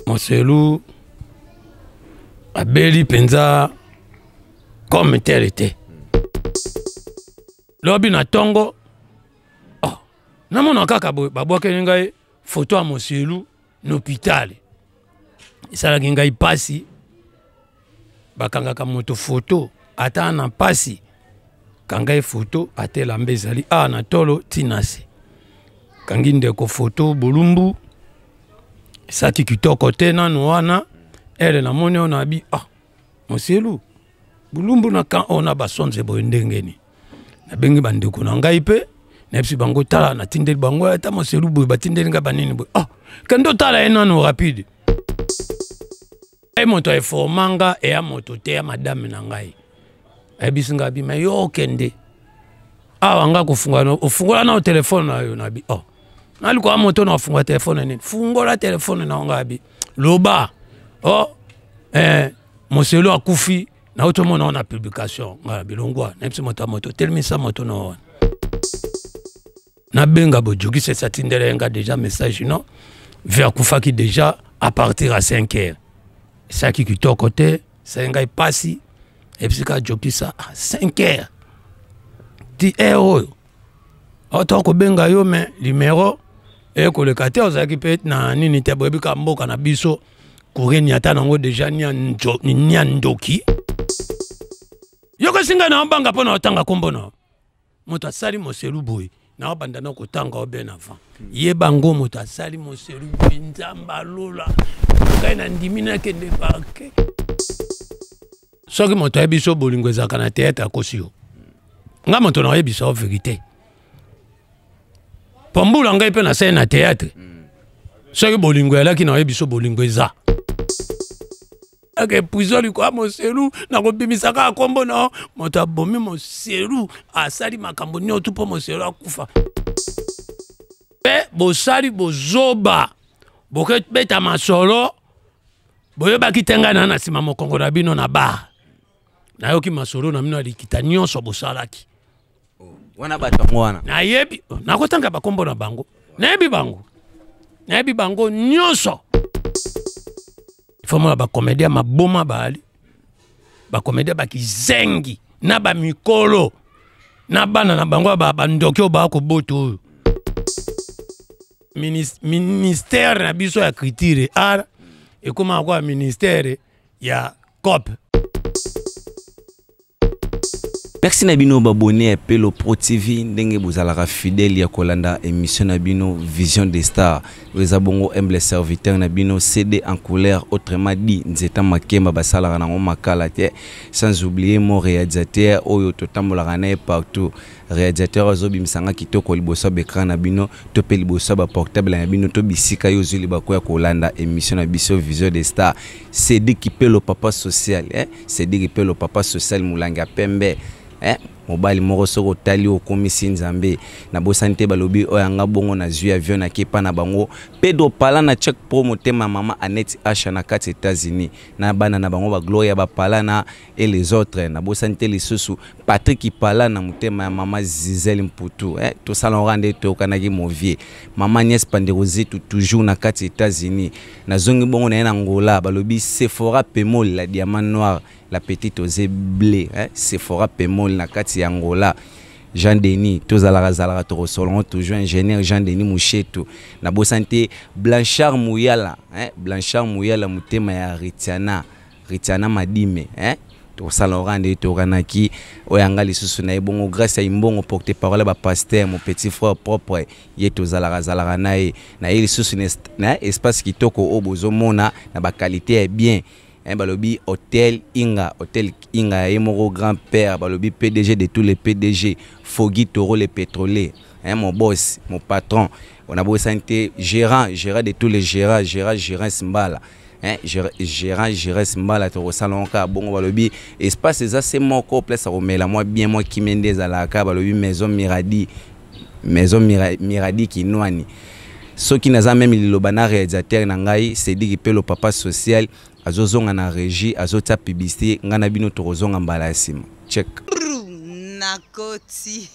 Moselu abeli mpenza comme tel te. Lobi na ntongo, oh, namona kaka boye babwakeli ngai foto ya Moselu na hôpital. Esalaki ngai mpasi. Bakangaka moto foto ata na mpasi, kanga ye foto ata elamba ezali awa na tolo ntina se kangi ndeko foto bolumbu esaki kitoko te nanu wana ele namoni oyo nabi ah moselu bolumbu na kan oyo na basonze boye ndenge nini. Nabengi bandeko na ngai mpe nayebisi bango tala natindeli bango ata moselu boye batindeli ngai banini boye ah kende otala ye nanu rapide. E moto aeforma nga eya moto te ya madame na ngai ayebisi ngai abi me yo okende awa nga kofungola ofungola nao telefone na yo nabi oh nalikoa moto na ofungola telefone nini fungola telefone na ngai abi loba oh eh, moselo akufi nauti omona wana publication ngai bilongwa nayebisi moto ya moto telemisa moto na wana nabenga bojokisi esi atindela ye nga deja message non ve akufaki deja à partir ya 5 heures esalaki kitoko te esali ngai mpasi ebisi kaka jokisa 5 heures ti heure oyo oto kobenga yo me numero ekoleka te ozalaki mpe na nini te boyebi kaka mboka na biso courrier niata nango deja nia ndoki yokosi ngai na obanga mpo na otanga nkombo na moto asali moselu boye naobanda na kotanga o bien avant yeba ngo moto asali moselu boye nzambe alola ngai nandimi nakende parke. Soki moto ayebi so bolingo ezalaka na théâtre akosi yo. Ngai moto nayebisa yo vérité mpo mbula ngai mpe nasali na théâtre soki bolingo eyalaki nayebi so bolingo eza ake prison likolo ya moselu nakobimisa kaka nkombo na moto abomi moselu asali makambo nyonso mpo moselu akufa mpe bosali bozoba bokebeta masolo boyebaki te ngai na na nsima mokongo na bino na bar nayoki masolo na bino ya likita nyonso bosalaki wana bato yango wana nayebi nakotanga bakombo na bango nayebi bango nayebi bango nyonso. Fo mona bakomedia maboma baali bakomedia bakizengi na bamikolo na bana na bango bandoki oyo baa kobota oyo ministère na biso ya culture art ekomaka kwa ministère ya cop. Merci na bino babonné ya Pelo Pro TV ndenge bozalaka fidèle ya kolanda émission na bino Vision des Stars. Oyo bongo humble serviteur na bino CD en couleur autrement dit Nzeta Makemba basalaka nango makala te. Sans oublier mon réalisateur oyo totambolaka na ye partout. Réalisateur azobimisa nga kitoko liboso ya écran na bino to pe liboso ya ba portable na bino to bisika yo ozwi libaku ya kolanda émission na biso Vision des Stars. Cédric Pelo papa social eh? Cédric Pelo papa social molangi ya pembe eh? Mobali moko soki otali okomisi nzambe nabosani te balobi oyo yanga bongo nazwi avion nake epa na bango Pedro Pala na Check Pro motema mama Annette Asha na kati États-Unis na bana na bango ba Gloria ba Pala na et les autres nabosani te lisusu Patrick Pala na motema ya mama Zizel Mputu eh? Tosala ngo nde toyokanaki movie mama Agnès Pandero Zitu toujours na kati États-Unis nazongi bongo na ye na Angola balobi Sephora Pemol la diamant noir la petite osée blé eh? Sephora Pemol na kati ya Angola Jean Denis tozalaka zalaka tokosolongo toujours ingénieur Jean Denis Mushetu nabosani te Blanchard Muyala eh? Blanchard Muyala motema ya Ritiana Ritiana Madime eh? Tosala ora nde toyokanaki oyo yanga lisusu na ye bongo grâce ya imbongo porte parole ya bapasteur mon petit frère propre ye tozalaka zalaka na ye na ye lisusu na espace kitoko oyo bozomona na baqualité ya bien eh, balobi hôtel Inga hôtel Inga ya ye moko grand père balobi PDG de tous les PDG Fogi Toro le pétrolier hein, mon boss mon patron on a bosani te gérant gérant de tous les gérants gérant gérant Mbala hein, gérant gérant Mbala tokosala ngo kaka bongo balobi espace eza se moko place ya komela mwa bien mwa kimia nde ezalaka balobi maison Miradi maison Miradi Kinwani soki naza meme liloba na réalisateur na ngai Cédric Pelo papa social azozonga na régie azotia publicité ngai na bino tokozonga mbala ya nsima check nakoti.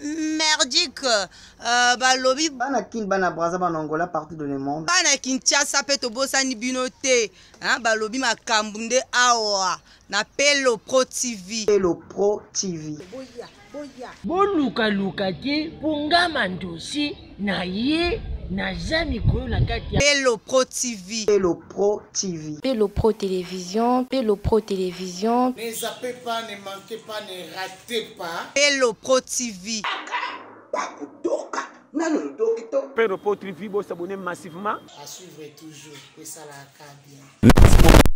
Merdique euh, balobi bana kin bana braza bana angola partout dans le monde. Bana Kinshasa pe tobosani bino te hein, balobi makambo nde awa na Pelo Pro TV. Pelo Pro TV. Boya, boya. Bolukaluka te mpo nga Mandosi na ye naza mikolo na kati ya Pelo Pro TV. Pelo Pro TV. Pelo Pro Télévision, Pelo Pro Télévision. Ne zappez pas, ne manquez pas, ne ratez pas. Pelo Pro TV. Bakudoka nanu ndoki to. Pelo Pro TV, bo s'abonner massivement. À suivre toujours, esalaka bien.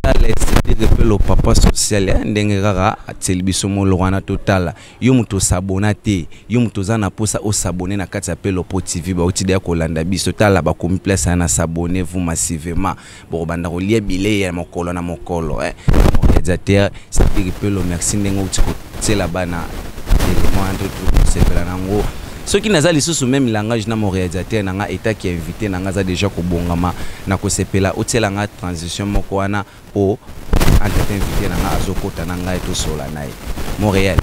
Cedric Pelo papa social eh, ndenge kaka atieli biso moloko wana totala yo moto osabona te yo moto oza na mposa osabone na kati ya Pelo Pro TV bauti deya kolanda biso tala bakomi place wana s'abonner vous massivement bokobanda kolia bilei ya mokolo na mokolo eh. Réalisateur Cedric Pelo merci ndenge outi kotiela bana élément wana tosepela na yango. Soki naza lisusu même langage na mon réalisateur na nga etaki invité na nga aza déjà kobongama na kosepela otiela nga transition moko wana po entre invité na nga azokota na ngai tosola na ye mon réel.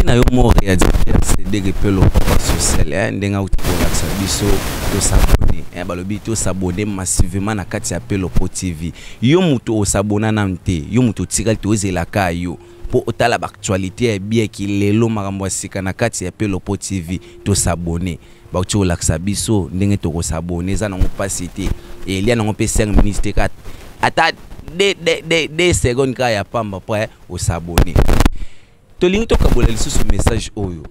Na yo mo réalisateur Cédric Pelo papa social eh, ndenge auti kolakisa biso tosabone eh, balobi tosabone massivement na kati ya Pelo Pro TV. Yo moto osabona nanu te, yo moto otikali tozelaka yo mpo otala baactualité ya bieki lelo makambo ya sika na kati ya Pelo Pro TV. Tosabone, bauti kolakisa biso ndenge tokosabone, eza nango mpasi te, elia nango mpe 5 minutes te, kaka ata 2 secondes kaka ya pamba po osabone. Tolingi tokabola lisusu message oyo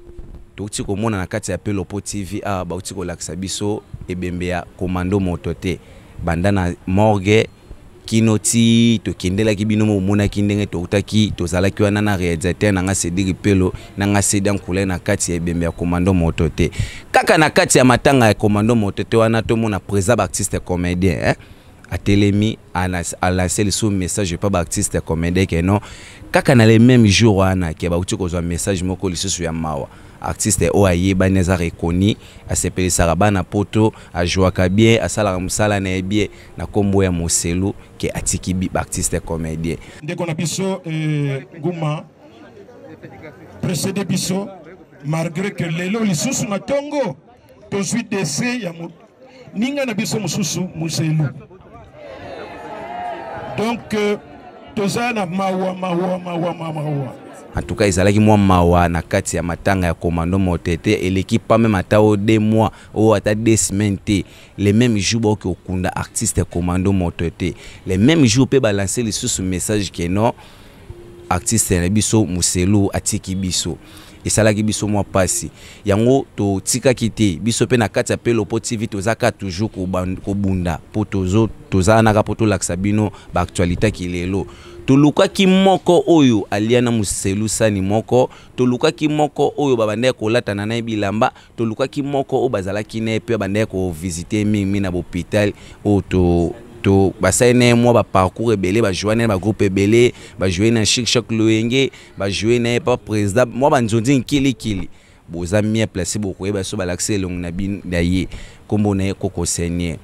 touti komona na kati ya Pelo Pro TV. Awa bauti kolakisa biso ebembe ya Commando Moto te, banda na morgue kino ti tokendelaki bino momonaki ndenge toutaki tozalaki wana na réalisateur na nga Cédric Pelo na nga Cédric Nkule na kati ya ebembe ya Commando Moto te. Kaka na kati ya matanga ya Commando Moto te wana tomona président artiste comédien eh? Atelemi a lancé lisusu message pa baartiste comédien ke non, kaka na le même jour wana ke bauti kozwa message moko lisusu ya mawa. Artiste oyo ayebani, aza reconnu, asepelisaka bana poto, ajouaka bien, asalaka mosala na ye bien, na nkombo ya Moselu, ke atiki baartiste comédien. Ndeko na biso Nguma précédé biso, malgré que lelo lisusu na ntongo tozwi décès ya ninga na biso mosusu Moselu. Donc toza na mawa, mawa, mawa, mawa. En tout cas ezalaki mwa mawa na kati ya matanga ya Commando Moto te. Eleki pas même ata o 2 mois oyo ata 2 semaines te, le même jour baoki okunda artiste Commando Moto te. Le même jour mpe balance lisusu message ke non, artiste na biso Moselu atiki biso. Esalaki biso mwa mpasi, yango totikaki te. Biso mpe na kati ya Pelo Po TV tozaka toujours kobunda mpo tozala mpo tolakisa bino baactualité kilelo. Tolukaki moko oyo alia na Moselu sani moko, tolukaki moko oyo babandaki kolatana na ye bilamba, tolukaki moko oyo bazalaki na ye mpe babandaki kovisite mingi na bahôpital oyo to basali na ye mwa baparcours ebele, bajoue na ye bagroupe ebele, bajoue na Chic Choc Loyenge, bajoue na ye pa président mwa banzonzi nkilikili. Boza bien placé, bokoyeba so balakisi elongi na ye, nkombo na ye Koko Seigneur.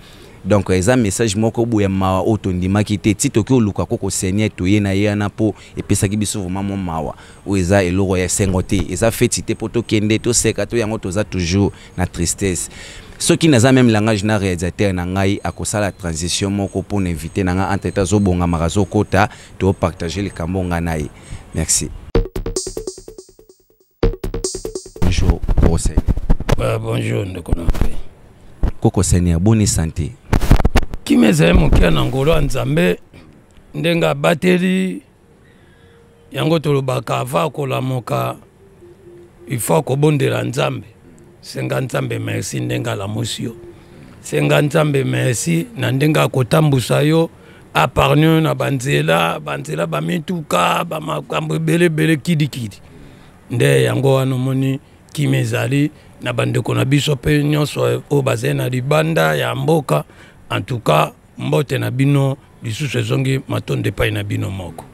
Donc eza message moko boye ya mawa oyo tondimaki te ti toki oluka Koko Seigneur, toye na ye wana mpo epesaki biso vraiment mwa mawa. Oyo eza eloko ya esengo te, eza feti te mpo tokende toseka to yango, toza toujours na tristesse. Soki naza même langage na réalisateur na ngai akosala transition moko mpona invité na ngai entre te azobongamaka azokota, topartage likambo ngai na ye. Merci. Bonjour Koko Seigneur. Ouais, bonjour ndeko na ngai. Koko Seigneur, bonne santé? Kimia ezali moke na ngolo ya Nzambe ndenge abateli yango. Tolobaka ava kolamuka il faut kobondela Nzambe, senga Nzambe merci ndenge alamusi yo, senga Nzambe merci na ndenge akotambusa yo, apargne yo na banzela banzela, bamituka, bamakambo ebele ebele kidikidi. Nde yango wana omoni kimia ezali na bandeko na biso mpe nyonso oyo bazali na libanda ya mboka. En tout cas mbote na bino lisusu ezongi, matondo epai na bino moko.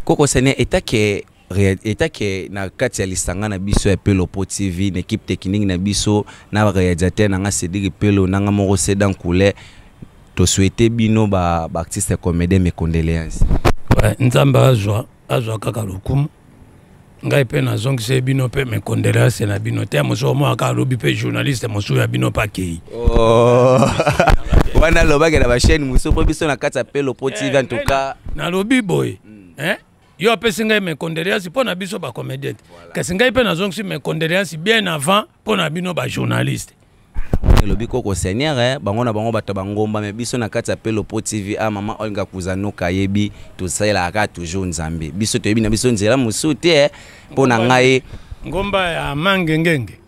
Koko Seigneur, etake na kati ya lisanga na biso ya Pelo Po TV, na équipe technique na biso na réalisateur na nga Cédric Pelo na nga moko Sedan Couleur. Tosouhaite bino ba baartiste comédien mes condoléances. Ouais, Nzambe azwa azwa kaka lokumu. Ngai mpe nazongisa bino mpe mes condoléances na bino te. Mosusu omonaka alobi mpe journaliste mosusu ya bino mpe akei. Oh. Wana alobaki na bachaîne mosusu mpo biso na kati ya Pelo Pro TV en tout cas. Nalobi boye. Hein? Yo apesi ngai mes condoléances mpo na biso bacomédien te. Kasi ngai mpe nazongisi mes condoléances bien avant mpo na bino bajournaliste. Elobi koko seigneur eh, bango na bango bato bangomba me biso na kati ya Pelo Pro TV ah, mama Olga Kuzanuka ayebi tosalelaka kaka toujours Nzambe, biso toyebi na biso nzela mosusu te eh, mpo na ngai ngomba ya mangengenge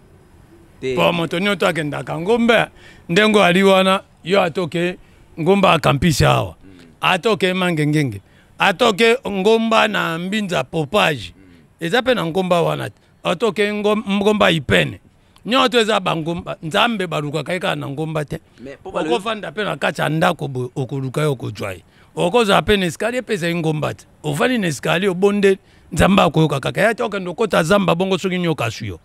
mpo moto nyonso akendaka ngomba ndenge ali wana yo atoke ngomba ya campus awa atoke mangengenge atoke ngomba na mbinza popage eza mpe na ngomba wana te atoke ngomba ipene nyonso eza bangomba. Nzambe balukaka ye kaka na ngomba te. Okofanda mpe na kati ya ndako boye okoluka ye okozwa ye. Okozala mpe na escalier mpe ezali ngomba te. Ovandi na escalier obondeli Nzambe akoyoka kaka. Ya te okende okota zamba bongo soki nyoka aswi yo.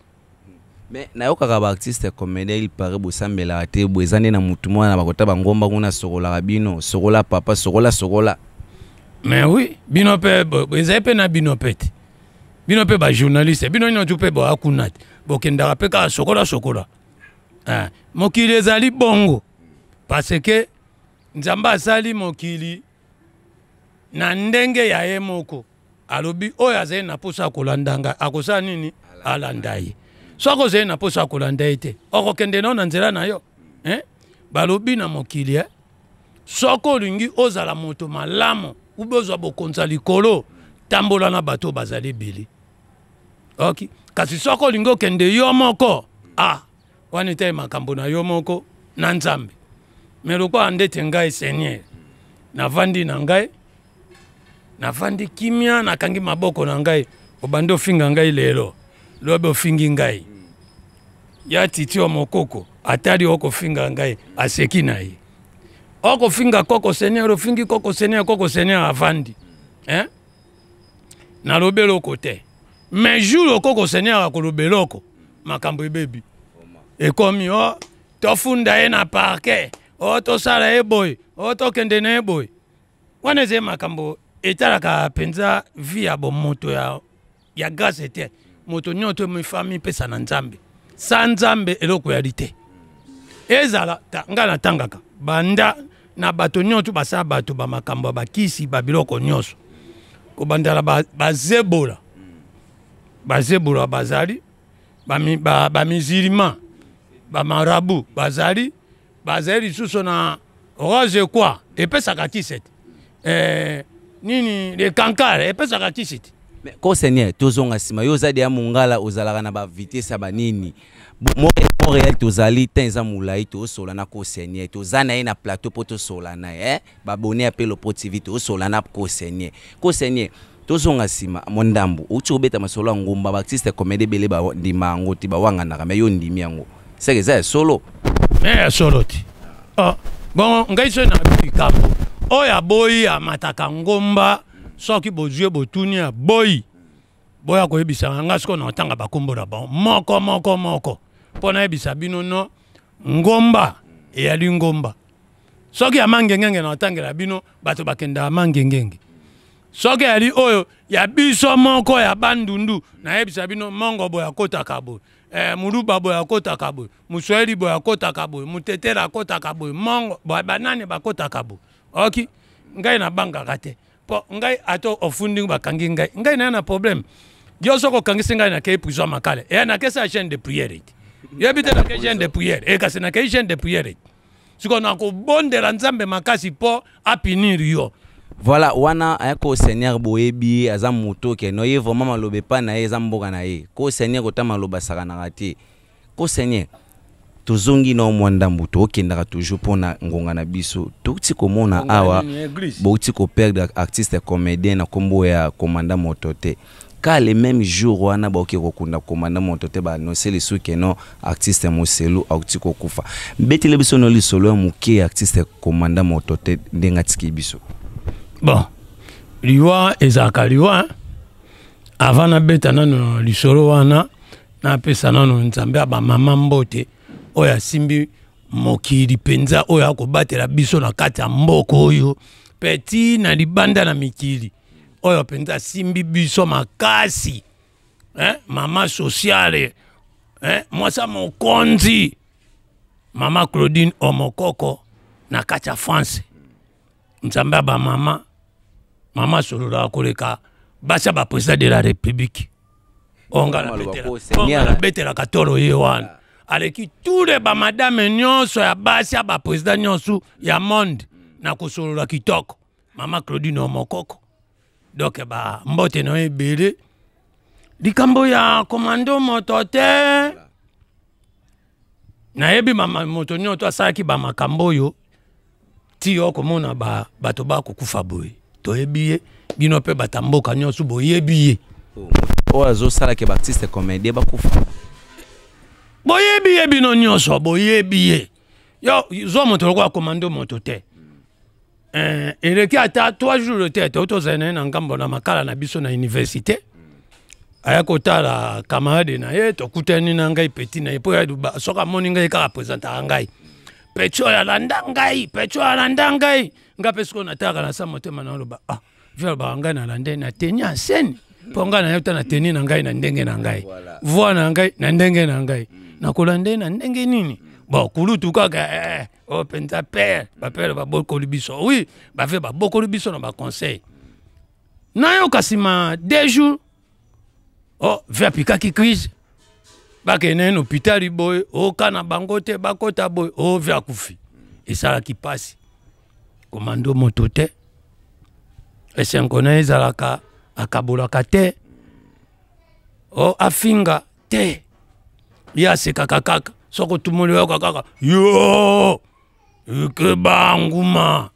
Mais nayokaka ba artiste comédien il paraît bosambelaka te boye eza nde na mutu mwana bakota bangomba kuna asokolaka bino sokola papa sokola sokola. Mais oui, bino mpe ezali mpe na bino mpe te. Bino mpe ba journaliste bino nyonso mpe boya kuna te bokendaka mpe kaka sokola sokola. Mokili ezali bongo parce que Nzambe asali mokili na ndenge ya ye moko. Alobi oyo azali na posa ya kolanda ngai akosala nini? Alanda ye. Soki ozali na posa ya kolanda ye te okokende nao na nzela na yo. Balobi na mokili soki olingi ozala moto malamu ube ozwa bokonzi ya likolo tambola na bato bazali ebele. Ok, kasi soki olingi okende yo moko wana etali makambo na yo moko na Nzambe. Me lokola ndete ngai Seigneur navandi na ngai, navandi kimia, nakangi maboko na ngai, obandi ofinga ngai lelo, lobi ofingi ngai. Ya titi wa mokoko atali okofinga ngai aseki na ye. Okofinga koko Seigneur, ofingi koko Seigneur, koko Seigneur avandi. Hein? Nalobi eloko te. Mais jour koko Seigneur akoloba eloko, makambo ebebi. Ekomi o tofunda ye na parquet, o tosala ye boye, o tokende na ye boye. Wana ezali makambo etalaka mpenza vie ya bomoto ya grâce te. Moto nyonso mifami pesa na Nzambe. Sa Nzambe eloko ya li te. Ezala ta, nga natangaka banda na bato nyonso basala bato ba makambo ya bakisi ba biloko nyonso. Kobandala bazebola. Bazebola bazali, ba musulman, ba marabout bazali, bazali lisusu na rose quoi epesaka kisi te. Nini le kankare epesaka kisi te. Mais ko Seigneur tozonga nsima yo oza deya mongala ozalaka na ba vitesse ya banini. Montréal tozali temps eza molai tosola na ko Seigneur toza na ye na plateau po tosola na ye, Ba abonné ya Pelo Pro TV tosola na ko Seigneur. Ko Seigneur tozonga nsima mondambo outi kobeta masolo ya ngomba ba artiste comédie ebele ba ndima yango te bawanganaka mais yo ndimi yango seke eza ya solo. Mais ya solo te. Oh, bon ngai soki na likambo oyo aboyi amataka ngomba soki bozwi botuni aboyi boya koyebisa nga sikoyo na otanga bakombo na bango moko moko moko mpo nayebisa bino no ngomba eyali ngomba. Soki ya mangengenge na otangela bino bato bakendaka mangengenge. Soki yali oyo ya biso moko ya bandundu nayebisa bino mongo boye akotaka boye, muluba boye akotaka boye, muswahili boye akotaka boye, mutetela akotaka boye, mongo boye banani bakotaka boye. Ok, ngai nabangaka te po ngai ato ofundi bakangi ngai, ngai naya na problème. Yo soki okangisi ngai nakei prison Makala, nakesa ya chaîne de prière ete. Yebi te nakei chaîne de prière, kasi nakei chaîne de prière ete. Sikoyo nakobondela Nzambe makasi po apinir yo. Voilà, wana ayako Seigneur boyebi ye aza moto ke no ye vraiment maloba epa na ye eza mboka na ye. Ko Seigneur kota maloba sakanaka te. Ko Seigneur tozongi na mwa ndambu tokendaka toujours mpona ngonga na biso. Touti komona Ngonga awa, nini, église? bouti ko perdre artiste comédien na kombo ya commandant moto te. Ka le même jour wana baoki kokunda commandant moto te, ba annoncer lisusu ke non artiste Moselu auti kokufa. Betele biso no lisolo ya moke ya artiste commandant moto te ndenge atiki biso. Bon, liwa ezalaka liwa, hein? Avant nabeta nano lisolo wana, napesa nano Nzambe ya ba mama mbote oyo asimbi mokili mpenza oyo akobatela biso na kati ya mboka oyo mpe ti na libanda na mikili oyo mpenza asimbi biso makasi eh? Mama sociale eh? Mwasi ya mokonzi mama Claudine Omokoko na kati ya France, nzambe ya bamama, mama asololaka koleka basi ya baprésident de la République. Oyo nga nabetelaka tolo ye wana aleki tous les bamadame nyonso ya basi ya baprésident nyonso ya monde na kosolola kitoko, mama Claudine Omokoko. Donc bambote na yo ebele. Likambo ya komando moto te, nayebi mama moto nyonso asalaki bamakambo oyo ti yo komona bato bakokufa boye. Toyebi ye, bino mpe bato ya mboka nyonso boyebi ye. Oyo azosalaka baartiste comédien bakufa. Boyebi ye, bino nyonso boyebi ye. Yo zwa moto lokola komando moto te, eleki ata 3 jours te, tozali na ye na ngambo na makala na biso na université, aya kotala camarade na ye, tokutani na ngai, petit na ye, mpo soki amoni ngai kaka présentaka ngai: "Petit oyo alanda ngai, petit oyo alanda ngai." Nga mpe sikoyo natalaka na sa motema, na oloba: "Ah, vi alobaka ngai nalanda ye na teni ya scène, mpo ngai nayo ta na teni na ngai na ndenge na ngai, voix na ngai na ndenge na ngai, nakolanda ye na ndenge nini?" Bon, kulutu kaka oyo mpenza père, bapère babokoli biso, oui, bave babokoli biso na baconseil. Nayoka nsima 2 jours, oh, vi apikaki crise, bakende na hôpital boye, oka na bango te, bakota boye, o vi akufi. Esalaki mpasi. Komando moto te, esengo na ye ezalaka akabolaka te, o afinga te, ye asekaka kaka. Soki otumoli, oyoka kaka yo ekeba nguma.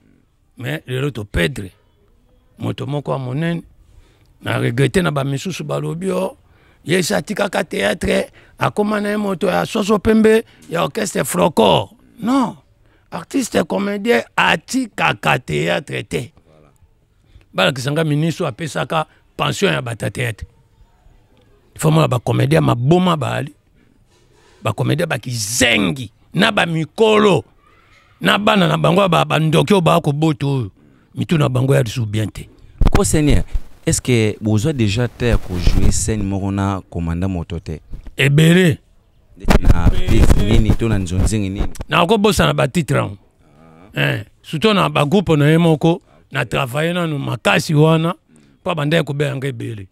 Mais lelo toperdre moto moko ya monene. Na regretter na bamisusu balobi o ye esi atikaka théâtre, akóma na ye moto ya soso pembe ya orchestre Flocor. Non, artiste comédien atikaka théâtre te. Balakisa nga ministre apesaka pension ya bato ya théâtre. Faut mona bacomédien maboma, baali bacomédien bakizengi na bamikolo na bana na bango ya bandoki oyo baa kobota, oyo mitu na bango ya lisusu bien te. Ko seigneur, est ce que bozwa déjà te ya kojouer scène moko na commandant moto te? Ebele. Ndeti na pièce nini to na nzonzingi nini? Nakobosana batitre yango, surtout na bagroupe na ye moko na travaille nanu makasi wana, mpo abandaki kobenga ebele.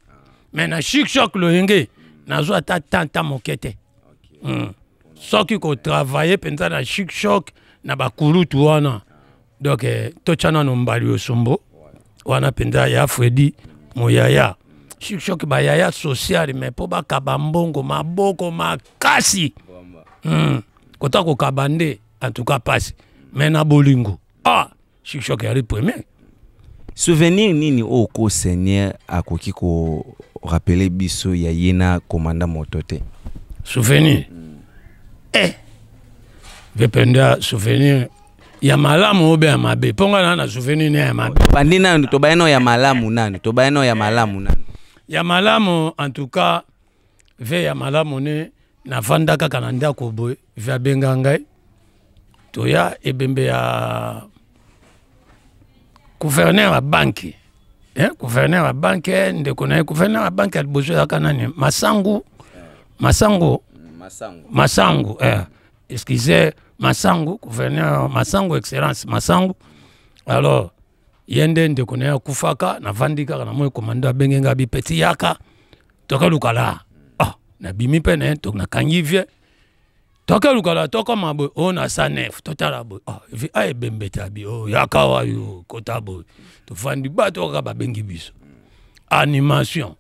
Mais na Chic Choc Loyenge nazwa ata tanta moke te. Soki kotravaille mpenza na Chic Choc na bakulutu wana, donc totya nano mbali osombo wana mpenza ya Fredi Moyaya, Chic Choc, bayaya social, mais mpo bakaba mbongo maboko makasi. Kota kokaba nde en tout cas pasi, mais na bolingo, ah, Chic Choc yali premier. Souvenir nini oyo ko seigneur akoki korappeler biso ya ye na commandant moto te? Souvenir, vependa souvenir ya malamu obe ya mabe, mpo ngai na souvenir ne ya mabe. Bandi nanu, tobaye nao ya malamu nanu, tobaye nao ya malamu nanu. Ya malamu, en tout cas ve ya malamu ne navanda kaka na ndako boye, ve abenga ngai, toya ebembe ya gouverneur ya banque, gouverneur ya banque, ndeko na ye gouverneur ya banque ya liboso ezalaka nani? Masangu, Masangu, Masangu, excusez, Masangu, gouverneur Masangu, excellence Masangu. Alors ye nde ndeko na ye akufaka. Navandi kaka na moi, komando abenge ngai: "Bipeti, yaka tokelukala." Ah, nabimi mpe na ye, nakangi vie, tokelukala, tokoma boye oyo na 109, totala boye, ah, vi a ebembe te, abi oyo yaka wayo kota boye. Tofandi, bato kaka babengi biso animation,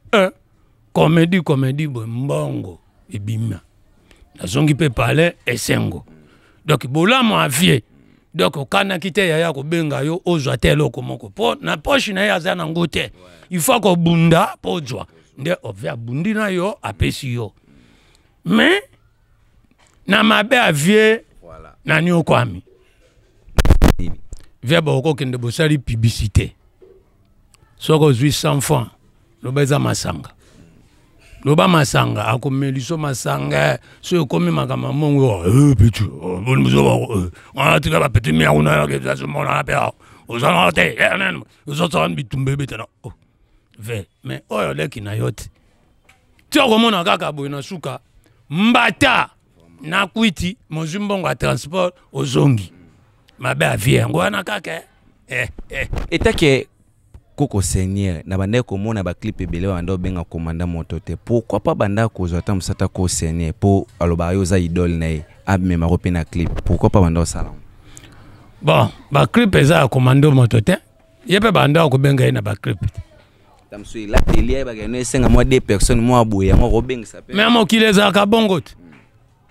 comédie, comédie boye, mbongo ebima. Nazongi mpe palais, esengo. Donc bolamu avie, donc okanaki te yaya kobenga yo, ozwa te eloko moko mpo na poche na ye aza nango te. Il faut kobunda mpo ozwa nde ove abundi na yo, apesi yo. Mais na mabe avie na niokwami vie, bokokende bosali publicité, soki ozwi 100 francs, loba eza masanga. Loba masanga akomeliso masanga so ekomi makambo ya mongo eh, pichu oh, boni biso eh, wana tika bapeti mia kuna ezomona mpe ozalaka te eh, ozosala bitumba ebetana oh, ve mais oyo leki na yo te ti okomona kaka boye na suka mbata na kwiti mozwi mbongo ya transport ozongi mabe avie yango wana kaka eh, eh. Etake Koko Seigneur, na bandaki komona ba clip ebele banda obenga commandant moto te. Pourquoi pas banda kozwa ata mosata ko Seigneur po alobaka yo oza idole na ye, amema ko pe na clip. Pourquoi pas banda osala yango? Bon, ba clip eza ya commando moto te. Ye pe banda kobenga ye na ba clip te. Ta mosusu elateli ayebaka eno esenga mwa deux personnes mwa boye yango akobengisa pe. Mais mokili ezalaka bongo te.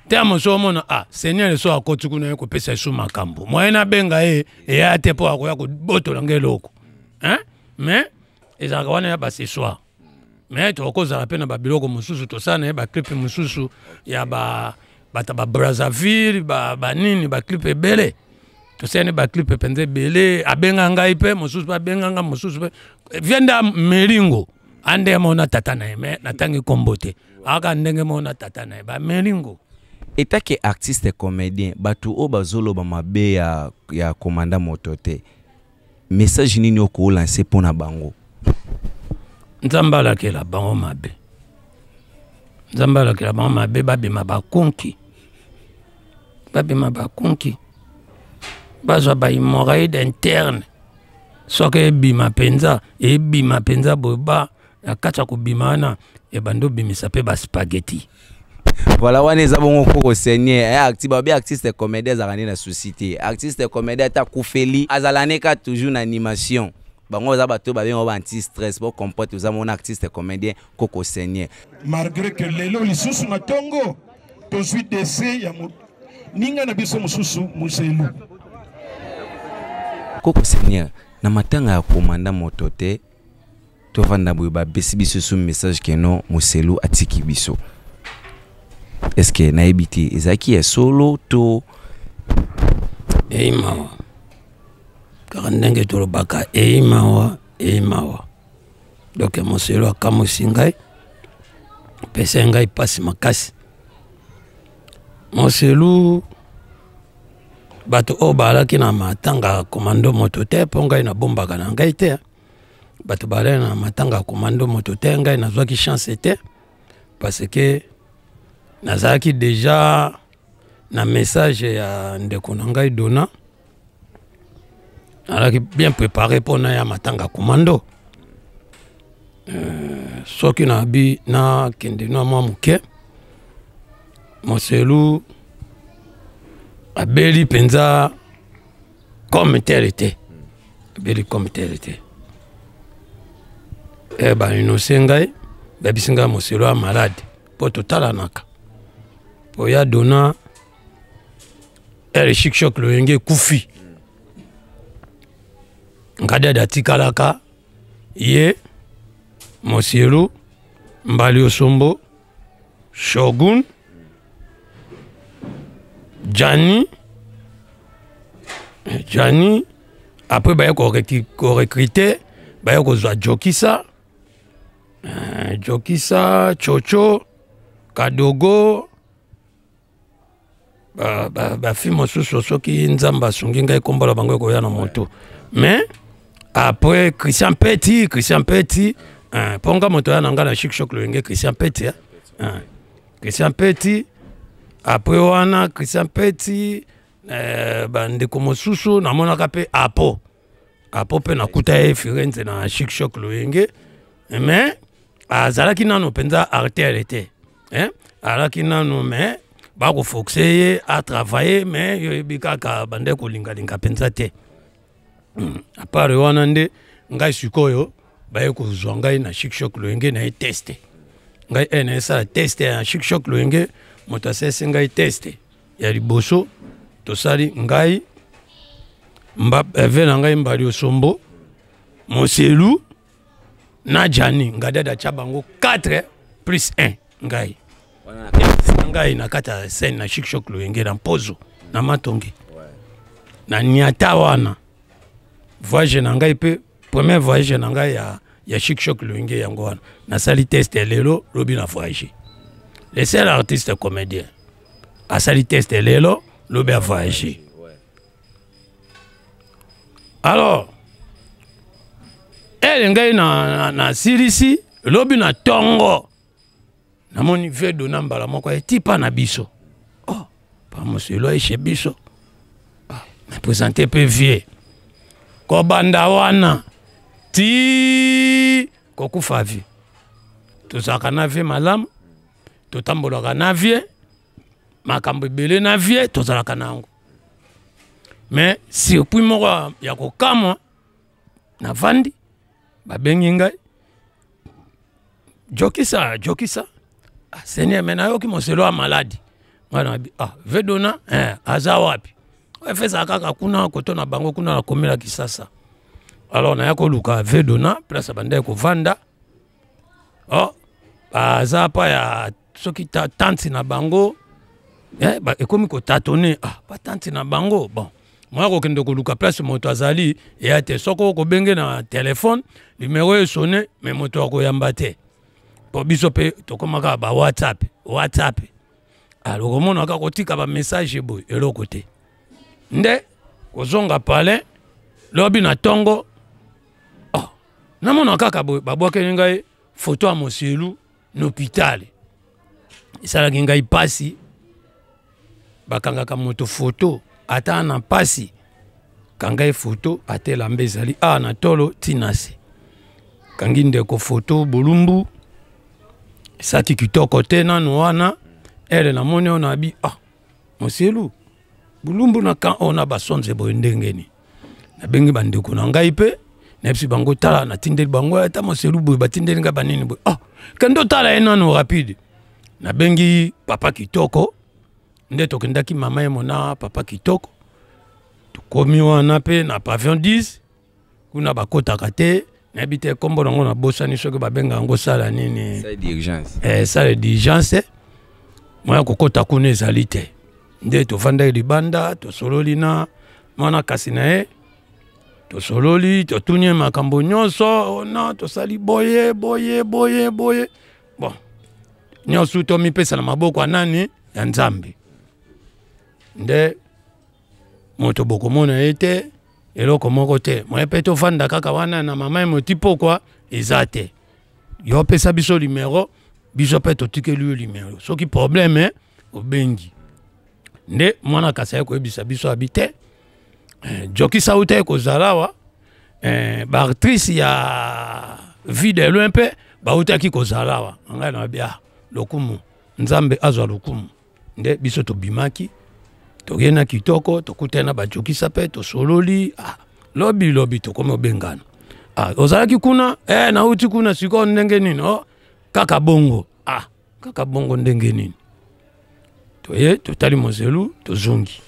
Te mosu omona ah Seigneur so akoti kuna ye kopesa yesu makambo moyen nabenga ye eya te mpo akoya kobotola nga eloko hein? Mais ezalaka wana ya basesoir mais tokozala mpe na babiloko mosusu tosala na ye baclip mosusu ya ba bato ba Brazzaville banini ba baclip ebele tosali baclip mpenza ebele abenga ngai mpe mosusu mpe abenga ngai mosusu mpe vienda melingo ande mona tata na ye me natangi nkombo te aka ndenge moko na tata na ye bamelingo etake artiste comédien bato oyo bazoloba mabe ya, ya komanda moto te message nini okolanse mpo na bango Nzambe alakela bango mabe Nzambe alakela bango mabe babima bakonki babima bakonki bazwa bahemorroïde interne soki ebima mpenza ebima mpenza boye ba na kati ya kobima wana ebandi obimisa mpe baspaghetti voilà wana eza bongo koko seigneur eh, acti babi artiste comédien azalaka nde na souci te artiste comédien ata akufeli azala ne kaka toujours na animation bango baza bato babenga ba anti stress bo comprendre oza mona artiste comédien koko seigneur malgré que lelo lisusu na tongo tozwi décès ya ninga na biso mosusu moselu koko seigneur na matanga ya komanda moto te tovanda boye bapesi biso su message ke non moselu atiki biso est ce que nayebi te ezalaki ya solo to ei mawa kaka ndenge tolobaka ei mawa ei mawa donc moselu akamwisi ngai apesai ngai mpasi makasi moselu bato oyo baalaki na matanga komando moto te mpo ngai nabombaka na ngai te bato balai na matanga ya komando moto te ngai nazwaki chance te parce que nazalaki deja na message ya ndeko na ngai dona nazalaki bien préparé mpo na ya matanga komando euh, soki nabi nakende na mwa moke moselu abeli mpenza comme tel te abeli comme tel te e bainose ngai bayebisi ngai moselo ya malade mpo totalanaka mpo ya dona ere shikshok loyenge ekufi nkadada atikalaka ye mosielu mbali osombo Shogun, Gianni, Gianni, après baye korecruter, baye kozwa Jokisa, euh, Jokisa, Chocho, Kadogo, bafi mosusu soki nzambe asungi ngai nkombo na bango ekoya na moto mais après christian peti christian peti mpo nga moto ya na ngai na chic choc loyenge christian peti eh? Christian peti après wana christian peti eh, bandeko mosusu namonaka mpe apo apo mpe nakuta ye firenze na chic choc loyenge mais azalaki nano mpenza artere te eh? alaki nano mais bakoforce ye atravaille mais yo oyebi kaka bande kolingalinga mpenza te apart wana nde ngai sikoyo baye kozwa ngai na chic choc loyenge na ye teste ngai e nayesala teste ya chic choc loyenge moto asalisi ngai teste ya liboso tosali ngai ve na ngai mbali osombo moselu na jani ngadada atya bango 4 plus 1 ngai ngai na kati ya scène na chic choc loyenge na mpozo na matonge na niata wana voyage na ngai mpe premier voyage na ngai ya, ya Chic Choc Loyenge yango wana. Nasali test lelo, lobi na voyage. Le seul artiste comédien asali test lelo, lobi a voyage. Alors ele ngai na, na, na silisi lobi na tongo namoni vedo na mbala moko etipa na biso. Oh, pamoselo aishe biso. Ah, na présente mpe vie kobanda wana ti kokufa vie. Tozalaka na vie malamu, totambolaka na vie, makambo ebele na vie tozalaka na yango. Mais surpris moko ya kokamwa, navandi babengi ngai jokisa jokisa. Ah, seigneur, me nayoki moselo ya maladi. Ngai nabi ah, vedona eh, aza wapi? Efesaka kaka kuna koto na bango kuna na komela Kisasa. Alors naya koluka vedona place abandaki kovanda. Oh, baza pa ya soki tante na bango eh, ba, ekomi kotatone. Ah, batante na bango. Bon, moya kokende koluka place moto azali eya te. Soki okobenge na telefone, numero esone, me moto akoyamba te, po biso mpe tokomaka ba WhatsApp WhatsApp. Alors okomonaka kotika bamessage boye, eloko te. Nde kozonga palais lobi na ntongo, oh, namona kaka boye babwakeli ngai foto ya moselu na hôpital. Esalaki ngai mpasi. Bakangaka moto foto ata na mpasi, kanga ye foto ata elamba ezali awa na tolo ntina se kangi ndeko foto bolumbu. Esaki kitoko te nanu wana. Ele namoni oyo nabi ah, moselu bolumbu na kan oyo na basonze boye ndenge nini? Nabengi bandeko na ngai mpe nayebisi bango, tala natindeli bango ata moselu boye, batindeli ngai banini boye. Ah, kende otala ye nanu rapide. Nabengi papa Kitoko, nde tokendaki mama ye mona papa Kitoko. Tokomi wana mpe na pavillon 10 kuna, bakotaka te, nayebi te nkombo nango, nabosani soki babenga yango sala nini. Salle d'urgence. Moya kokota kuna ezali te. Nde tovandaki libanda, tosololi na mwana kasi na ye, tosololi, totuni ye makambo nyonso. Ona tosali boye boye boye boye, bon, nyonso tomipesa na maboko ya nani? Ya Nzambe. Nde moto bokomona ye te, eloko moko te. Moye mpe tovanda kaka wana na mama ye moti pokwa eza te. Yo pesa biso numero, biso mpe totikeli yo numero, soki problème obengi. Nde mwana kasi aye koyebisa biso abi te, eh, jokisa uta ekozala awa, eh, baactrice ya Vie de Loin mpe bautaki kozala awa. Ngai nabi ah, lokumu Nzambe azwa lokumu. Nde biso tobimaki, tokei na Kitoko, tokutani na bajokisa mpe tosololi. Ah, lobi lobi tokomi obengana. Ah, ozalaki kuna eh, nauti kuna. Sikoyo ndenge nini? Oh, kaka bongo. Ah, kaka bongo ndenge nini? Toye totali mozelu, tozongi.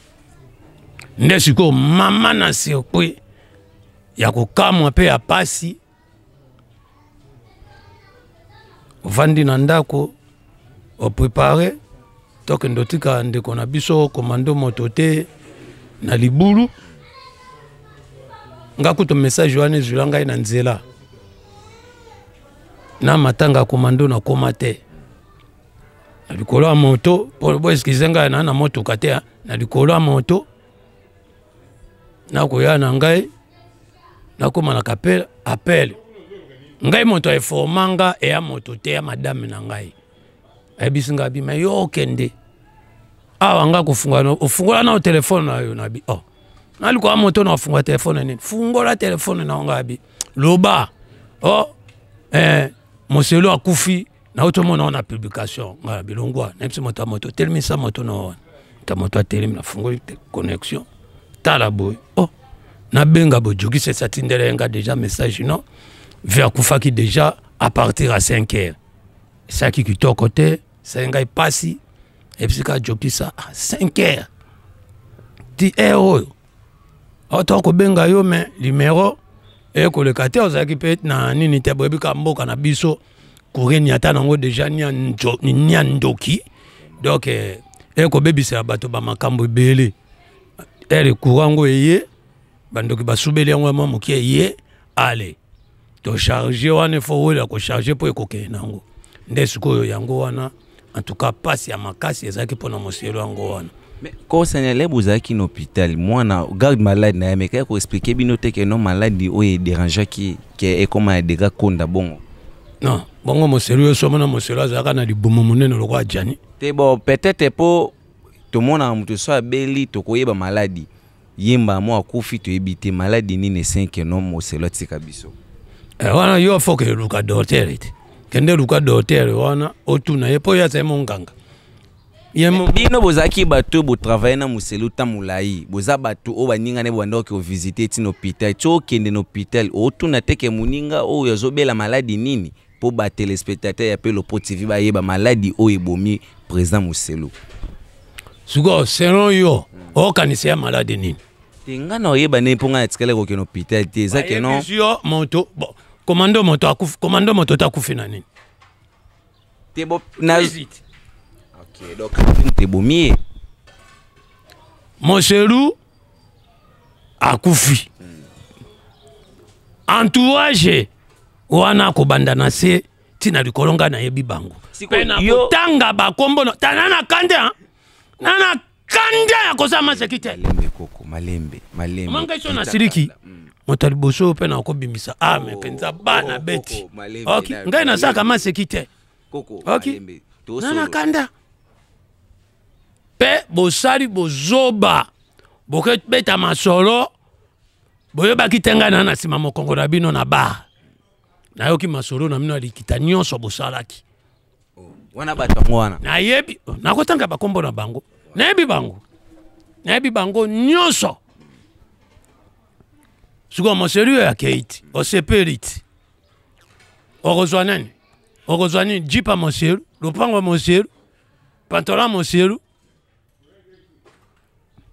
Nde sikoyo mama na circuit ya kokamwa mpe ya pasi, ovandi na ndako, oprepare tokende otika ndeko na biso komando moto te na libulu. Nga kutu message wana ezwila ngai na nzela na matanga ya komando, nakoma te na likolo ya moto, po bo excuse ngai na motuka te, na likolo ya moto nakoya na ngai, nakóma na kapele appel ngai moto aeforma nga eya moto te ya madame na ngai ayebisi ngai abi me yo okende awa nga kofungola, ofungola na telefone na yo. Nabi oh, nalikoya moto na ofungola telefone nini? Fungola telefone na ngai abi loba oh, eh, moselo akufi, nauti omona wana publication. Ngai na bilongwa nayebisi moto ya moto telemisa moto na wana ta moto atelemi, nafungoli connexion, tala boye oh, nabenga bojokisa esi atindela ye nga déjà message non, ve akufaki déjà à partir ya 5 heures. Esalaki kitoko te, esali ngai mpasi. Ebisi kaka jokisa 5 heures ti heure oyo auta kobenga yo me numero ekoleka te, ozalaki mpe na nini te. Boyebi kaka mboka na biso, courrier niata nango deja nia ndoki, donc ekobebisela bato bamakambo ebele. Ere courant yango eye, bandoki basubeli yango ya mwa moke eye ale. Tocharge wana efo wela kocharge mpo ekokende nango nde sikoyo yango wana. En tout cas pasi ya makasi ezalaki mpo na moselo yango wana. Kosanele bozalaki na hôpital, mwana garde malade na ye amekaki koexplike bino te ke no maladi oyo ederangeaki ke ekoma ya dega konda bongo? Non, bongo moselu yo somo na moselu azalaka na libumu monene lokola Jani. Te, bon, peut-être mpo tomonaka moto so abeli tokoyeba maladi yemba mo akufi, toyebi te maladi nini esenke no moselu atika biso. Eh, wana yo fo ke luka docteur te, kende luka docteur wana otuna ye mpo ye azali monganga. Bino bozalaki bato oyo botravaille na moselu ta molai, boza bato oyo baninga ne bobandaki kovisite ti na hôpital, ti okende na hôpital otuna te ke moninga oyo azobela maladi nini, mpo batelespectateur ya Pelo Pro TV bayeba maladi oyo ebomi président Moselu? Sikoyo selon yo okanisa ya maladi nini? Te, ngai na oyeba nde mpo ngai natikali kokende hôpital te, eza ke non. Yo moto bon, komando moto akufi, komando moto te akufi na nini? Te bo na ok, donc moto ebomi ye. Moselu akufi, entourage wana kobanda na se ntina likolo, ngai nayebi bango mpe nakotanga bakombo tana na kanda na na kanda ya kozala maseki te. Malembe koko, malembe, malembe. Omangai so nasiliki moto ya liboso mpe nakobimisa ame mpenza bana beti. Ok, ngai nasalaka maseki te. Ok, na na kanda mpe bosali bozoba, bokebeta masolo boyebaki te ngai na na nsima mokongo na bino na bar, nayoki masolo na bino ya likita nyonso bosalaki. Wana bato yango wana. Nayebi, nakotanga bakombo na bango, nayebi bango, nayebi bango nyonso. Sikoyo moseli oyo akei ti osepeli ti okozwa nani? Okozwa nini? Jipa moselu, lopango ya moselu, pantalon ya moselu,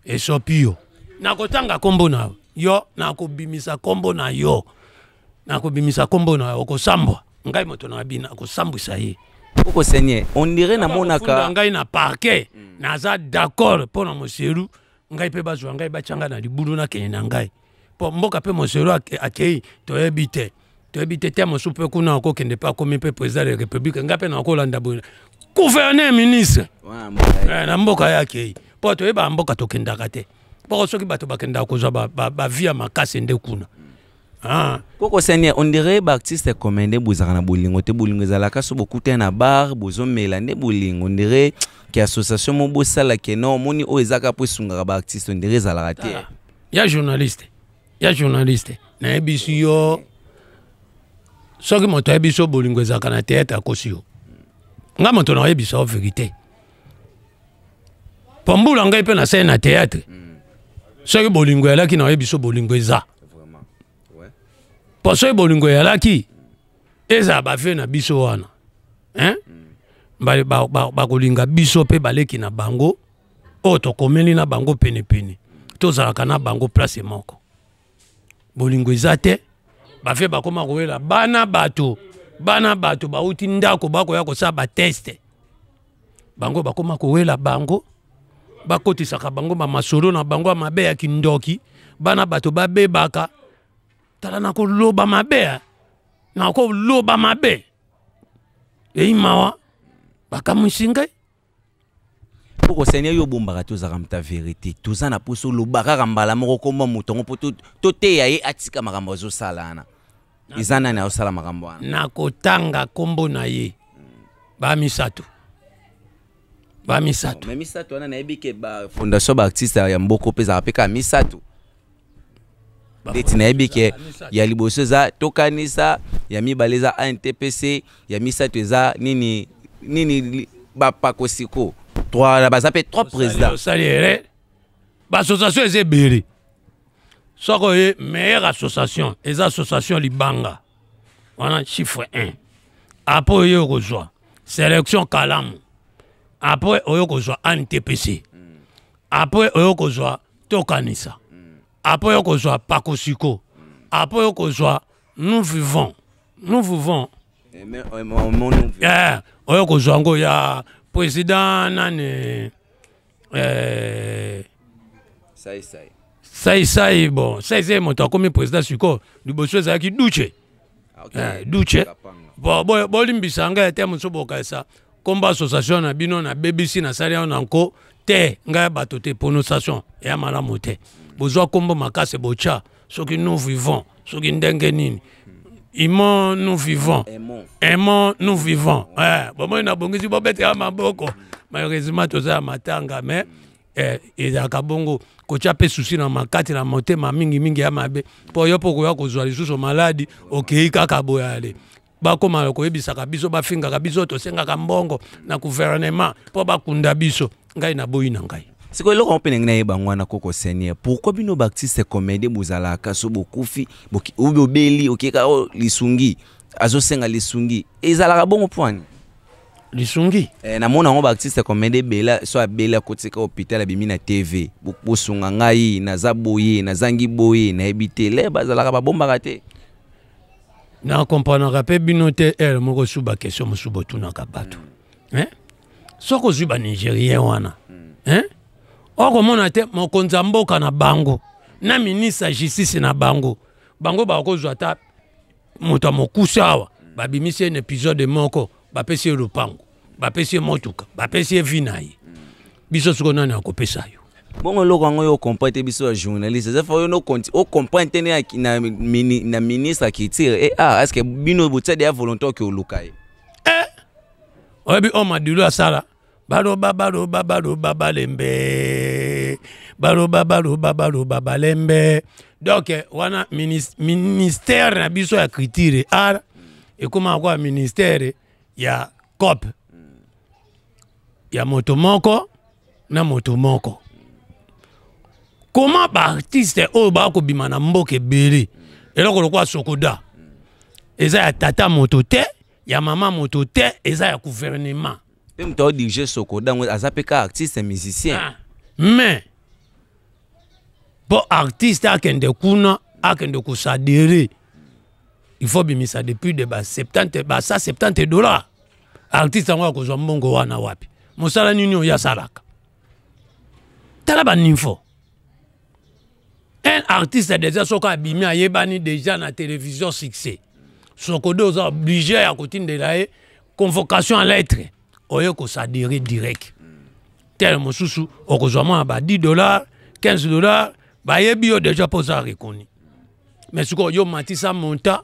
esopi yo. Nakotanga nkombo na yo, nakobimisa nkombo na yo, nakobimisa nkombo na yo, okosambwa. Ngai moto na bino akosambwisa ye. Koko Seigneur, on dirait namonaka ngai na parquet, naza d'accord mpo na moselu. Ngai mpe bazwa ngai, batya ngai na libulu, nakende na ngai mpo mboka mpe moselu akei, toyebi te, toyebi te te mosusu mpe kuna akokende mpe akomi mpe président de la république. Ngai mpe nakolanda boye gouverneur, ministre na mboka ye akei, mpo toyeba mboka tokendaka te, mpo soki bato bakendaka kozwa bavie ya makasi nde kuna. Ah. Koko Seigneur, on dirait baartiste comme nde bozalaka na bolingo te. Bolingo ezalaka so bokutani na bar bozomela nde bolingo. On dirait ke association mo bosala ke non, omoni oyo ezaka mpo esungaka baartiste, on dirait ezalaka te. Ya journaliste, ya journaliste, nayebisi yo, soki moto ayebi so bolingo ezalaka na théâtre, akosi yo. Nga moto nayebisa yo vérité, mpo mbula ngai mpe nasali na théâtre, soki bolingo eyalaki, nayebi so bolingo eza, mpo soki bolingo eyalaki, ezala bavie na biso wana, hein? Bakolinga biso mpe baleki na bango oyo tokomeli na bango penepene, tozalaka na bango place moko. Bolingo eza te. Bavie bakoma koyela bana bato, bana bato bauti ndako bakoya kosala bateste, bango bakoma kowela bango, bakotisaka bango bamasolo na bango ya mabe ya kindoki, bana bato babebaka. Tala, nakoloba mabe, nakoloba mabe, eyi mawa, bakamwisi ngai. Koko Seigneur, yo obombaka te, ozalaka moto ya vérité. Toza na mposa oloba kaka mbala moko komba moto yango mpo toteya ye atika makambo azosala wana. Eza nani azosala makambo wana? Nakotanga nkombo na ye, bamisato, bamisato. Me misato wana nayebi ke bafondation baartiste ya mboko mpe ezalaka mpe kaka misato. Ndeti nayebi ke ya liboso eza Tokanisa, ya mibale eza ANTPC, ya misato eza nini nini, bapakosiko. Trois, baza mpe trois président. Osali ere, baassociation eza ebele. Soki oye meilleure association eza association Libanga wana, chiffre 1. Apres oye okozwa Sélection Kalamu, apres oye kozwa ANTPC, apres oye kozwa Tokanisa, apres oye kozwa Pakosiko, apres oye kozwa Nous Vivons, Nous Vivons, oyo kozwa yango ya président nani, Saisai. Bon, Saisai moto akomi président sikoyo, liboso ezalaki Duce. okay. Eh, duce bo bolimbisa ngai te mosusu bokaisa kombo association na bino nabebisi nasali yango na nko te. Ngai bato te, prononciation eya malamu te. Bozwa kombo makasi botya soki nous vivons, soki ndenge nini, imon nous vivons, aimons nous vivons. Eh, bomoi nabongisi, bobetela maboko. Malheureusement toza ya matanga, mais eh, ezalaka bongo. Kotya mpe susi na makati na motema mingimingi ya mabe, mpo yo mpo koya kozwa lisusu maladi, okei kaka boye. Ale bakoma koyebisaka biso, bafingaka biso, tosengaka mbongo na gouvernement mpo bakunda biso. Ngai naboyi na ngai. Sikoyo eloko yango mpe ndenge nayeba yango wana, koko seigneur, pourquoi bino baartiste comédien bozalaka so bokufi obi obeli, okeka o lisungi, azosenga lisungi, ezalaka bongo mpo ani? Lisungi? Eh, namona yango, baartiste comédien ebele so abeli, akotika hôpital, abimi na TV: "Bosunga ngai, naza boye, nazangi boye." Nayebi te le bazalaka babombaka te. Na kompranaka mpe bino te. Ere moko su baquestion mosusu botunaka bato, eh? Soki ozwi banigérien wana, eh? Okomona te mokonzi ya mboka na bango na ministre ya justice na bango, bango bakozwa ata moto ya mokuse awa, babimisi ye na épisode moko, bapesi ye lopango, bapesi ye motuka, bapesi ye vi na ye. Biso sikoyo nani akopesa yo? Bongo eloko yango yo ocomprendre te. Biso ya journaliste eza fa oyo ocomprendre te na ministre ya culture et art. Est ce que bino botia deya volonté oke oluka ye? Eh, oyebi oyo Madilu asala, baloba baloba baloba balembe, baloba baloba baloba balembe. Donc wana ministère na biso ya culture et art ekóma kwa ministère ya cope ya moto moko na moto moko. Koma baartiste oyo bakobima na mboka ebele, eloko lokola Sokoda eza ya tata moto te, ya mama moto te, eza ya gouvernement. Mpe moto aodirige Sokoda yango aza mpe ka artiste musicien. Ah, mais mpo artiste akende kuna, akende kosadere, il faut bimisa depuis de ba 70, ba 170 $. Artiste yango akozwa mbongo wana wapi? Mosala nini oyo asalaka? Tala baninfo. Un artiste déjà soki abimi, ayebani déjà na télévision, succès, Sokodo oza obligé ya kotindela ye convocation en lettre, oye kosadere direct. Tel mosusu okozwa mwa ba 10 $, 15 $, bayebi yo déjà mpo oza reconnu. Mais sikoyo yo matisa monta,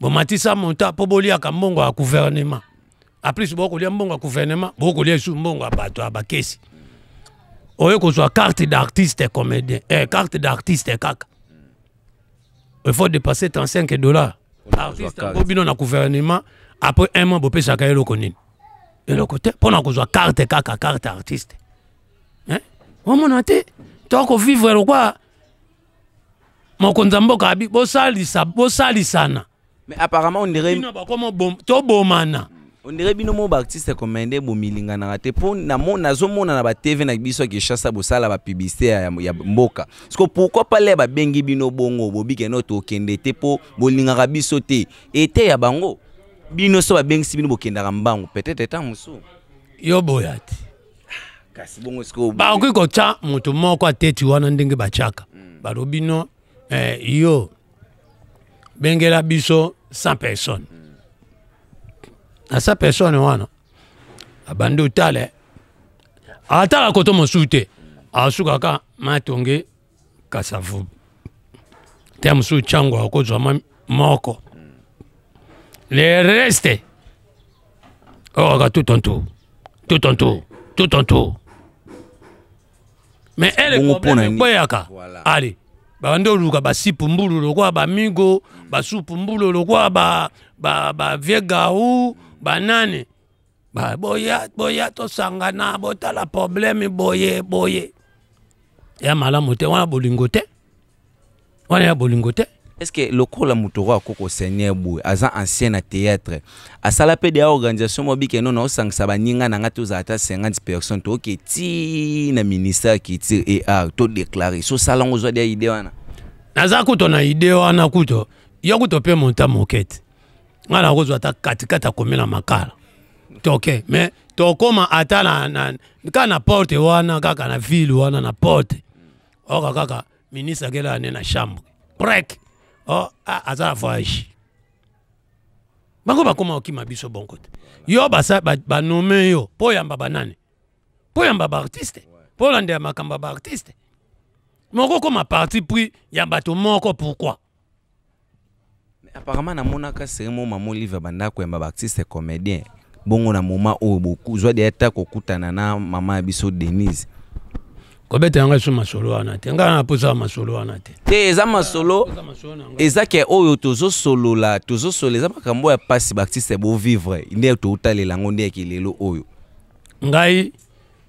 bomatisa monta mpo boliaka mbongo ya gouvernement. En plus bokolia mbongo ya gouvernement, bokolia lisusu mbongo ya bato ya bakesi. Oye kozwa carte d'artiste comédien, eh, carte d'artiste kaka, il faut dépasser 35 $. Artiste yango bino na gouvernement, après un mois bopesaka eloko nini? Eloko te. Mpo na kozwa carte kaka, carte artiste, eh? Omona te tokovivre lokwa mokonzi ya mboka abi bosalisa, bosalisana. Mais apparemment on dirait bino bakoma tobomana. On dirait bino mo baartiste comédien bomilinganaka te, mpo nazomona na batv na biso ya Kinshasa bosala bapublicité ya mboka. Parce pourquoi pas le babengi bino bongo, bobike no tokende te mpo bolingaka biso te? Ete ya bango bino so babengisi bino, bokendaka mbangu, peut-être eta mosusu. Yo boya te. Kasi bongo sikoyo bakoki kotya moto moko ateti wana ndenge batiaka, balobi no, eh, yo bengela biso 100 personnes. Na 100 personnes wana abandi otala, atala koto mosusu te, asukaka Matonge, Kasavubu te, mosusu Ntango akozwa moko, le reste oyo kaka tout en tout, tout en tout, tout en tout. Mais ele problème ekweyaka. Ale babandi oluka basipu mbulu lokola bamigo, basupu mbulu lokola bavie gau, banani ba, boya boya tosangana, botala problème boye boye. Ya malamu te wana, bolingo te wana, ya bolingo te. Est ce que lokola moto oyo akoko seigneur boye aza ancien na théâtre, asala mpe deya organisation moko bike no naosangisa baninga na nga, tozala ata 50 personnes, toke ti na ministère culture et art, todéclare so osala yango, ozwa deya idée wana? Naza kuto na idée wana. Kuto yo kuto mpe monta moke te, ngai nakozwa ata katikati akomela makala, toke. Mais tokóma ata na kaka na porte wana, kaka na ville wana na porte, oka kaka ministre akela ane na chambre prek. Oh, ah, aza na voyage. Bango bakoma kokima biso bongo te. Yo basa banome ba yo mpo oyamba banani, mpo oyamba baartiste, mpo olandela makambo ya baartiste. Moko okoma parti pris ya bato moko, pourquoi? Apparemment namonaka seri mo mama Olive abanda koyamba baartiste comédien bongo na moment oyo bozwa deya ta kokutana na mama ya biso Denise. Kobeta yango esu masolo wana te, ngai naposaka masolo wana te. Te, eza masolo, eza ke oyo tozosolola, tozosolola eza makambo ya mpasi baartiste bovivre, nde totalela yango nde yake lelo oyo. Ngai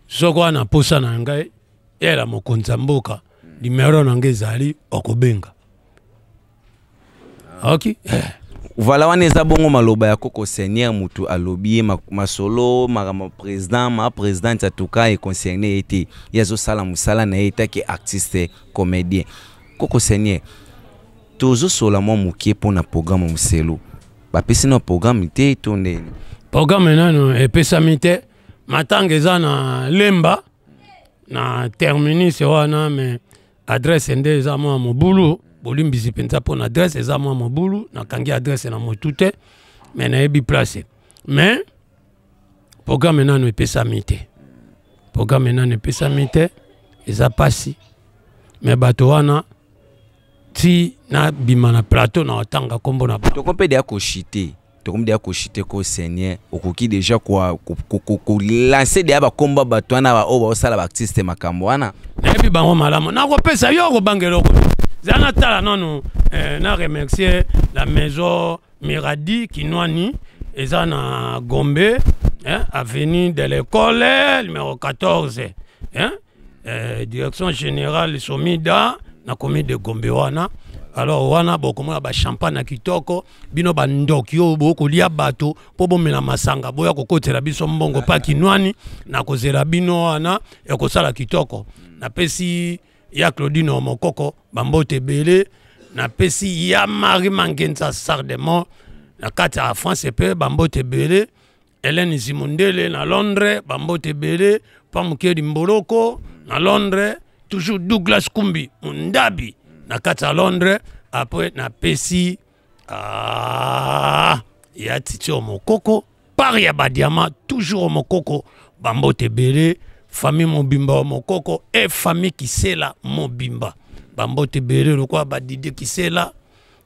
soko wana posa na ngai eyela mokonzi ya mboka, numero na ngai ezali, okobenga. Ok. Voilà, wana eza bongo maloba ya koko seigneur. Mutu alobi ye masolo makambo président ma présidente, en tout cas econcerne ye te, ye azosala mosala na ye etake artiste comédien. Koko seigneur, tozosola mwa moke mpona programme moselo. Bapesi na programme te to ndeni? Programme nano epesami te. Matanga eza na Lemba, na terminus wana, mais adresse nde eza mwa mobulu. Bolimbisi mpenza mpo na adresse, eza mwa mobulu, nakangi adresse na motu te, mais nayebi place. Mais programme nano epesami te, programme nano epesami te, eza mpasi. Mais bato wana ti nabima na plateau na otanga nkombo na bango. Toko mpe deya koshite, tokomi deya koshite ko seigneur, okoki deja kolancer deya bakomba bato wana oyo baosala baartiste makambo wana. Nayebi bango malamu, nakopesa yo, kobanga eloko zala. Natala nanu na remercier la maison Miradi Kinwani, eza na Gombe, hein, avenue de l'école numéro 14, hein, direction générale Somida na commune de Gombe wana. Alors wana bokomona bachampagne ya kitoko. Bino bandoki oyo bokolia bato mpo bomela masanga, boya kokotela biso mbongo pa Kinwani, nakozela bino wana, ekosala kitoko. Napesi ya Claudine Mokoko bambote ebele, napesi ya Marie Mangenza Sardemont na kati ya France mpe bambote ebele, Hélène Zimundele na Londres bambote ebele, Pamukeli Mboloko na Londres, toujours Douglas Kumbi Mundabi na kati ya Londres. Après napesi ya Titi Mokoko par ya badiama, toujours Mokoko bambote ebele, famille mobimba wa Mokoko e famille Kisela mobimba bambote ebele, lokola badidie Kisela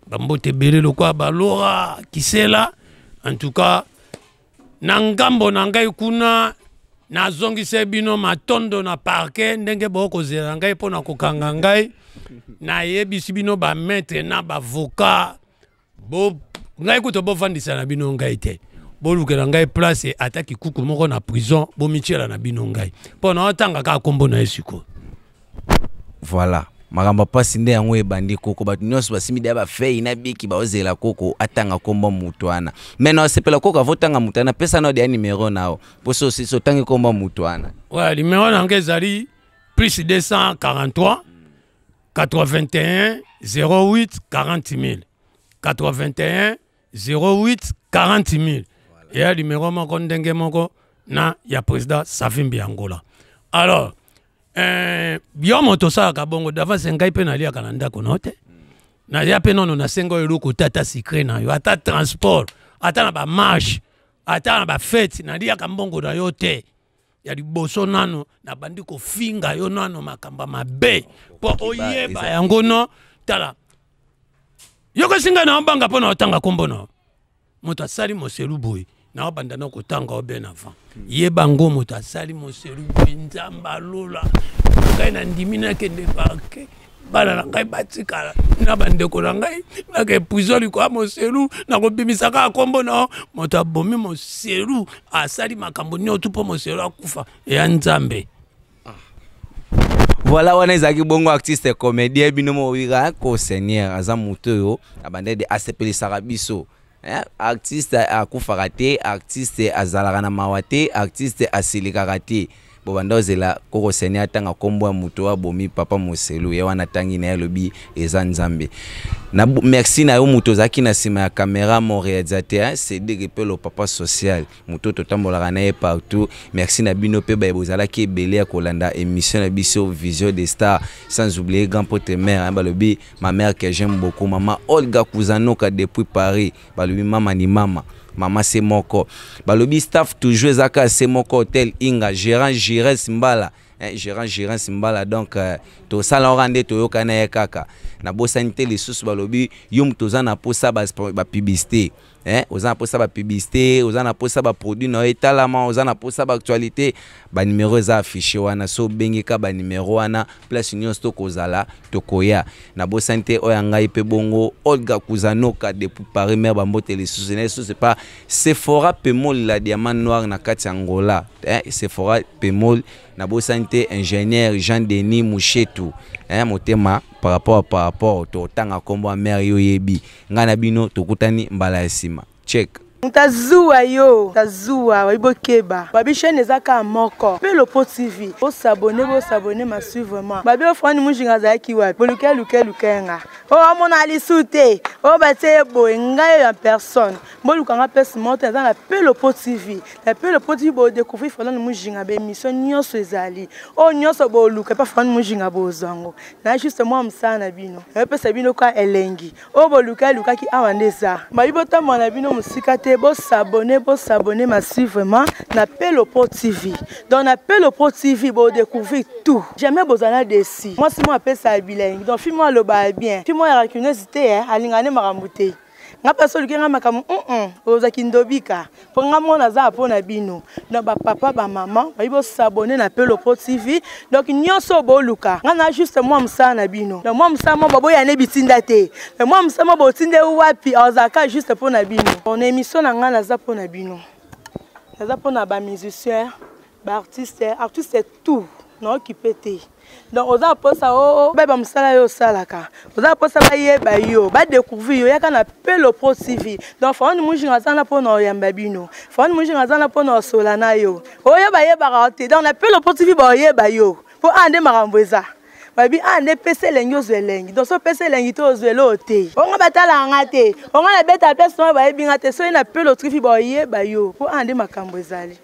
bambote ebele, lokola balora Kisela. En tout cas na ngambo na ngai kuna, nazongisa bino matondo na parquet ndenge bokozela ngai mpo na kokanga ngai. Nayebisi bino bamaître na bavocat bo ngai kuta bovandisa na bino ngai te, bolukela ngai place ata kikuku moko na prison, bomitiela na bino ngai mpo na otanga kaka nkombo na ye sikoyo. Voilà, makambo mpasi nde yango ebandi. Koko, bato nyonso basimbi deya bafei na biki, baozela koko atanga nkombo moto wana. Mais na osepela koko avotanga moto wana, pesa na deya numero na yo mpo so osisi otangi nkombo moto wana. Ouais, numero na ngai ezali plus 243 81 08 40 000, 81 08 40 000. Eya numero moko ndenge moko na ya président Savimbi Angola. Alors yo moto osalaka bongo d'avance, ngai mpe naliaka na ndako no te, naya mpe nono nasenga oyo eloko te, ata secret na yo, ata transport, ata na bamarche, ata na bafete, naliaka mbongo na yo te. Ya liboso nano nabandi kofinga yo nano makambo ya mabe mpo oyeba yango. No tala, yokosi ngai na obanga mpo na otanga nkombo na moto asali moselu boye, naobanda na kotanga o bien avant. Yeba ngo moto asali moselu boye, Nzambe alola ngai nandimi nakende parke, bana na ngai batikala na bandeko na ngai, nake prison likolo ya moselu, nakobimisa kaka nkombo na moto abomi moselu, asali makambo nyonso mpo moselu akufa, eya Nzambe. Voilà, wana ezalaki bongo artiste comédien. Bino mowika ko seigneur aza moto oyo abandaki de asepelisaka biso. Artiste akufaka te, artiste azalaka na mawa te, artiste asilikaka te. Bobanda ozela koko seigneur atanga nkombo ya moto oyo abomi papa Moselu, ye wana atangi na ye, alobi eza Nzambe. Na merci na yo moto ozalaki na nsima ya caméra, mon réalisateur Cédric Pelo, papa social, moto totambolaka na ye partout. Merci na bino mpe baye bozalaki ebele ya kolanda émission na biso Vision des Stars, sans oublier grand pote mère, hein, balobi ma mère que j'aime beaucoup, mama Olga Kuzanoka depuis Paris, balobi mama ni mama. Mama se moko. Balobi staff toujours ezaka se moko hotel Inga gérant Gires Mbala. Eh, gérant Gires Mbala donc euh, tosala ora nde toyokana ye kaka. Nabosani te lisusu balobi yo moto oza na posa ba, ba publicité. Eh, oza na posa ba publicité, oza na posa ba produit na yo etalama, oza na posa ba actualité, ba numéro eza affiché wana so obengi ka ba numéro wana place nyonso tokozala tokoya. Nabosani te oyo ya ngai mpe bongo Olga Kuzanoka depuis Paris mère bambote lisusu na lisusu pa Sephora Pemol la diamant noir na kati ya Angola eh, Sephora Pemol. Nabosani te ingénieur Jean Denis Mushetu eh, motema par rapport par rapport totanga kombo ya mère yo yebi ngai na bino tokutani mbala ya nsima check. Moto azuwa yo azuwa babi bokeba babi chaîne eza kaka moko pe lopo tv bosabone bosabone massivement babi ofrani mujinga azalaki wapi boluke luke luke nga oyo amona lisu te oyo batie ye boye ngai oyo en personne boluka nga place moko te naza na pe lopo tv na pe lopo tv bodécouvrir fernando mujinga baémission nyonso ezali oyo nyonso boluka epa fernando mujinga bozwa yango na juste mwa mosala na bino epesa bino ka elengi oyo boluka elukaki awa nde eza bayi botambola na bino mosika te bosabone bosabone massivement na pelopo tv donc na pelopo tv bodécouvrir tout jamais bozala desi mwasi moko apesaka bilengi donc fi moko alobaka bien fi moko ya racuneuse te alingaka nde makambo te nga mpe asoluki nga makambo mm ozwa kindobika mpo nga mwana aza mpo na bino na bapapa bamama bayi bosabone na pelopo tv donc nyonso oyo boluka nga na juste mwa mosala na bino donc mwa mosala mwa baboya ne bitinda te mais mwa mosala mwa botinda wapi azalaka juste mpo na bino na émission na nga naza mpo na bino naza mpo na bamusicien baartiste artiste tout na okipe te donc oza mposa o bayeba mosala yo osalaka oza mposa bayeba yo badécouvrir yo yaka na pelo pro tv donc faoni mujinga aza na mpo na oyamba bino faoni mujinga aza na mpo na osola na yo oyo bayebaka yo te donc na pelo pro tv baoyeba yo mpo a nde makambo eza babi a nde pesa elengi ozwa elengi donc so opesa elengi te ozwa eloo te onga batalaka nga te onga nabetaka place wana bayebi nga te soki na pelo tv baoyeba yo mpo a nde makambo ezali.